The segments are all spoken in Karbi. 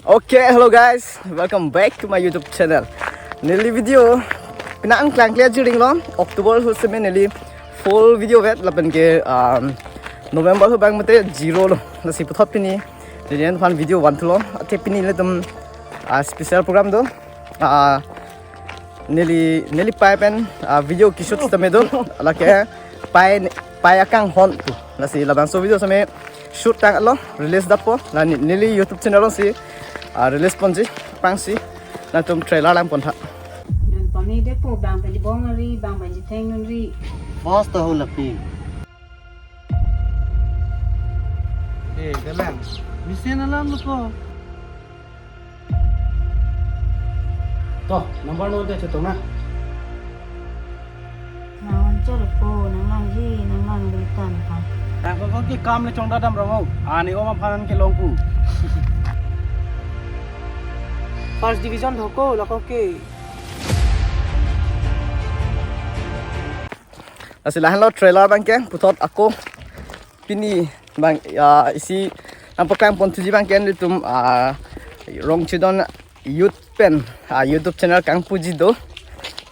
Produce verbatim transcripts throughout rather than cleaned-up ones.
Okay, hello guys, welcome back to my YouTube channel. Neli video penang klang kle jiring lo, October hu seme neli full video vet lapen ke um, November hu bang mate zero lo. Lasi puthot pini neli aphan video van thulo. Ate pini ilitum uh, special program do. Uh, neli neli pai pen uh, video kishoot sitame do. Lake pai pai akanghon pu. Lasi labangso video sitame shoot tanglo, release dapo. La ne- neli YouTube channel si uh, release ponji pangsi. Latum trailer lang pontha. Nang pame depo bang pen bong ri, bang pen theng nun ri. Boss to hula pi. Eh, galang. Mesen alam lo ko. To, number no de chetong na. Nang chor po, nang lang ji, nang lang di tan pa. Nang ko ki kam le chongda dam rong ho. Ani om aphan kelong pu. First division thoko lako ke. Lasi lahenlo trailer bangke puthot ako pini bang uh, isi nang paklang pon thuji bangke ilitum uh, Rongchedon Youth pen uh, YouTube channel kangpuji do.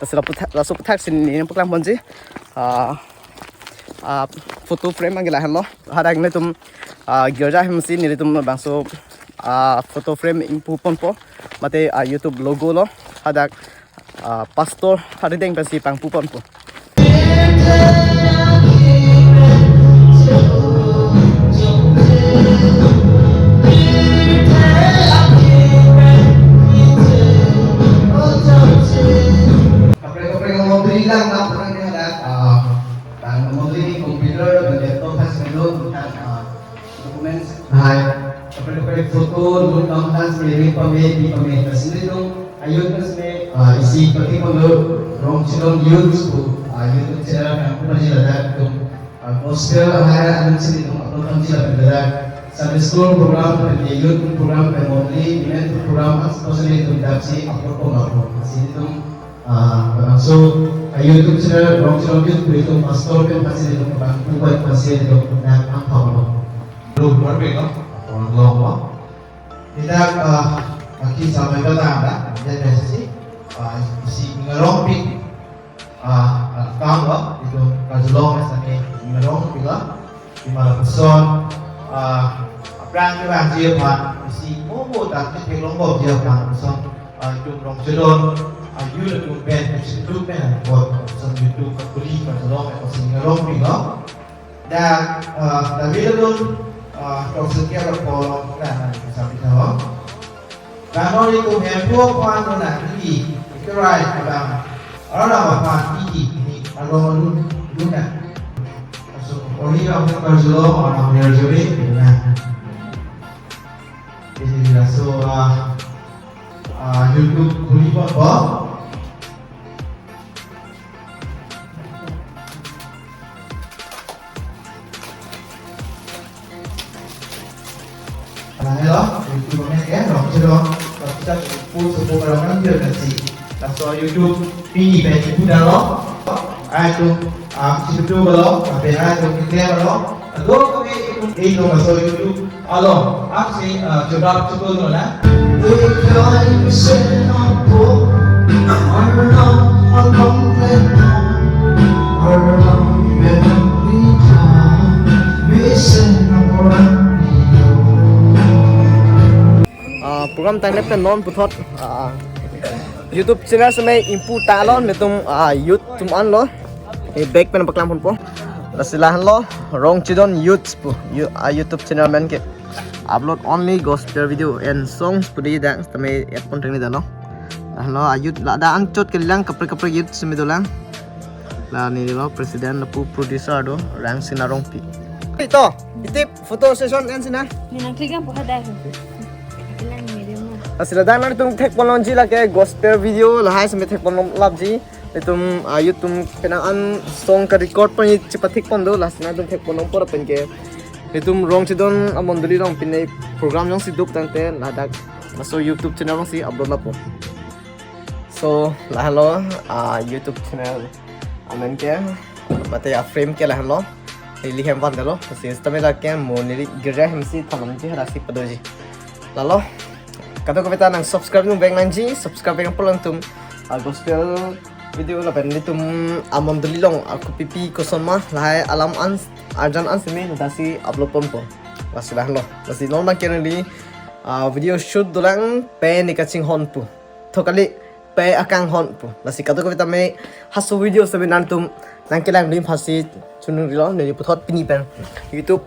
Lasi lapu laso puthak si neli nang paklang ponji uh, uh, photo frame bangke lahenlo. Hadak ilitum uh, girja hem si nelitum bangso uh, photo frame ingpu ponpo. Mate uh, YouTube logo lo. Hadak uh, pastor hari deng pensi pangpu ponpo. Kaprek kaprek mondoli lang nang pernah ada uh, tang mondoli computer dan laptop has melo tentang uh, documents. Hai. Kaprek kaprek photo, look down dance, maybe pame, di pame. Kasih itu ayun kasih uh, isi pati pun lo Rongchedon Youth pu uh, YouTube channel kangpuji ladak tum uh, gospel ahai ansi tum upload ponji ladak Sunday school program, youth program, family event program, especially tum dapsi upload pon upload. Kasih itu uh, langsung uh, YouTube channel Rongchedon Youth pu tum pastor pen kasih itu kangpuji kasih itu nak angkau lo. Belum berbe no? Orang lo apa? Tidak uh, aki sampai kata ada dia biasa sih uh, isi ngerong pik uh, kang ba itu kajulong sani ngerong pik lah di malam peson uh, aprang ke bang dia pan isi momo tak ke long bom dia pan peson uh, itu Rongchedon uh, you le tum pen itu pen buat peson YouTube kuli kajulong isi ngerong pik lah. Da uh, da video dun uh, tok sekia la polo na na sa bita ho. Kano ni tum hem po pan na ni ki kerai abang. Ara ba pan iki ni along lun lun na. So ori abang kajulong ara mer juri na. Ini laso uh, uh, YouTube kuli pa ba. Nah, hello, itu kami ya, Rongchedon. Kita pun sepuluh orang kan dia nasi. Laso YouTube pini pe ipu dalo. Ai tu, ah, situ dalo, tapi ai tu kita dalo. Aduh, kami itu itu laso YouTube. Alo, aksi uh, jodap cukup dulu na. Uh, program tangte pen non puthot uh, YouTube channel seme ingpu ta lo netum uh, youth tum an lo. E back pen paklang ponpo. Lasi lahenlo Rongchedon Youth pu you, uh, YouTube channel men ke upload only gospel video and songs pu di dang tame add pon tengni dano. Lahenlo a youth la da anchot ke lang kaprek kaprek youth semi dolang. La ni lo president lapu producer do Rangsina Rongpi. Ito, itip photo session en sina. Ni nang klik yang buka dah. Klik yang ni dia mah. Asila dan nang tung thek pon longji lake gospel video lahai semi thek pon long lapji. Itum a youth tum penang an song ka record pon chepathik pon do lasi nangtum thek pon long por pen ke. Itum Rongchedon amondoli along pine program jongsi duk tangte ladak laso YouTube channel alongsi upload lapo. So lahenlo a YouTube channel amen ke mate a frame ke lahenlo. Ili hem van dalo. Lasi sitame lake mo neli girja hem si thanomji hara si padoji. Lalo. Kadokave ta nang subscribe nung beng nangji, subscribe beng pulang tum. Ah, gospel video lapen nelitum amondoli along, ah, kopipi koson ma lahai alam an arjan an simi lasi upload ponpo. Lasi lahenlo. Lasi non abang ke neli, ah, video shoot dolang, pei ne kachinghon pu. Tho kali, pei akanghon pu. Lasi kadokave ta me halaso video semi nangtum nangkelang lim hasi chunung rilo, neli puthot pini pen YouTube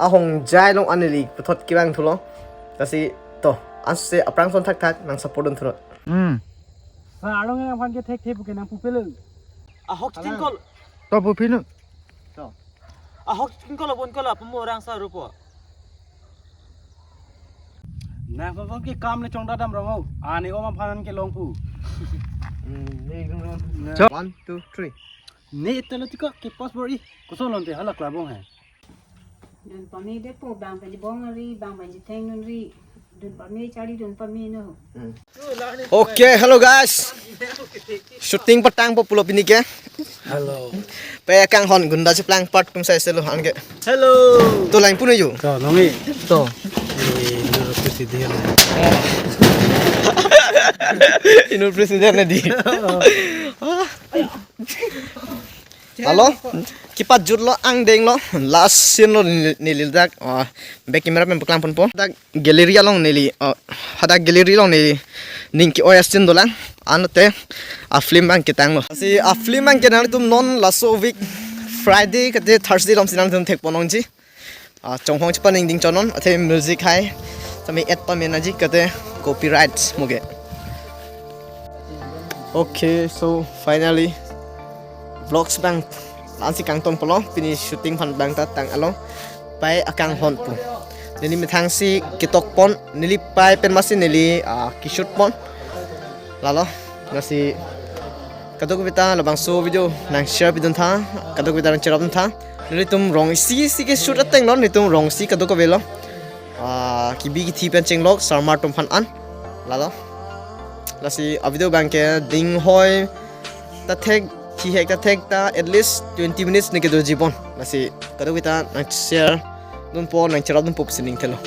ahongjai along an neli puthot kevang thulo. Lasi to, ansi aphrang ason thakthak nang support dun thulo. Hmm. Sa arong yang aphan ke thekthe pu ke nang pupelo. Ahok Kalang. Tingkol. To pupinu. To. Ahok tingkol abon kol apamo orang sa rupo. Nang sosok ke kam le chongda dam rong o. Ani om aphan ke long pu. Hmm, ne dun dun. Chok. One, two, three. Ne telo tika ke pas bor i. Koson lonte halak labong hai. Dun pame de po bang panji bong ri, bang panji theng dun ri. Dun pame chari dun pame no. Hmm. Okay, hello guys. Shooting patangpo pulo pini ke. Hello. Pei akanghon gunda cheplang part tum sai selo anke. Hello. To lang puno yo. To nongi. To. Eh, Inur President. Inur President na di. Hello. Kipat jutlo, angdenglo, last scene lo neli, neli dak, ah, back camera pen paklang ponpo. Dak gallery along neli, ah, hadak gallery along neli ning ke-oi a-scene dolang. Anlote a-film abang ketanglo. Si a-film abang ke nangtum non laso week Friday kate Thursday along si nangtum thek ponlongji. Ah, chonghong chepaningding chonnon, athe music hai. Sami add pamenaji kate copyright moge. Okay, so finally vlogs abang la-ansi kangton pulo, pini shooting aphan abang ta tang along. Pei akanghon pu. Neli methang si ketok pon, neli pei pen masi neli, ah, keshoot pon. Lalo, lasi kadokave ta labangso video nang share pidun tha, kadokave ta nang cherap dun tha. Nelitum rong isi isi keshoot ateng non, nelitum rong isi kadokave lo. Ah, kebi kethe pen chenglok, sarmar atum aphan an. Lalo. Lasi a-video abang ke dinghoi ta thek, thihek ta thek ta at least twenty minutes ne kedoji pon. Lasi kadokave ta nang share dunpo, nang cherap dunpo pusi ning thelo.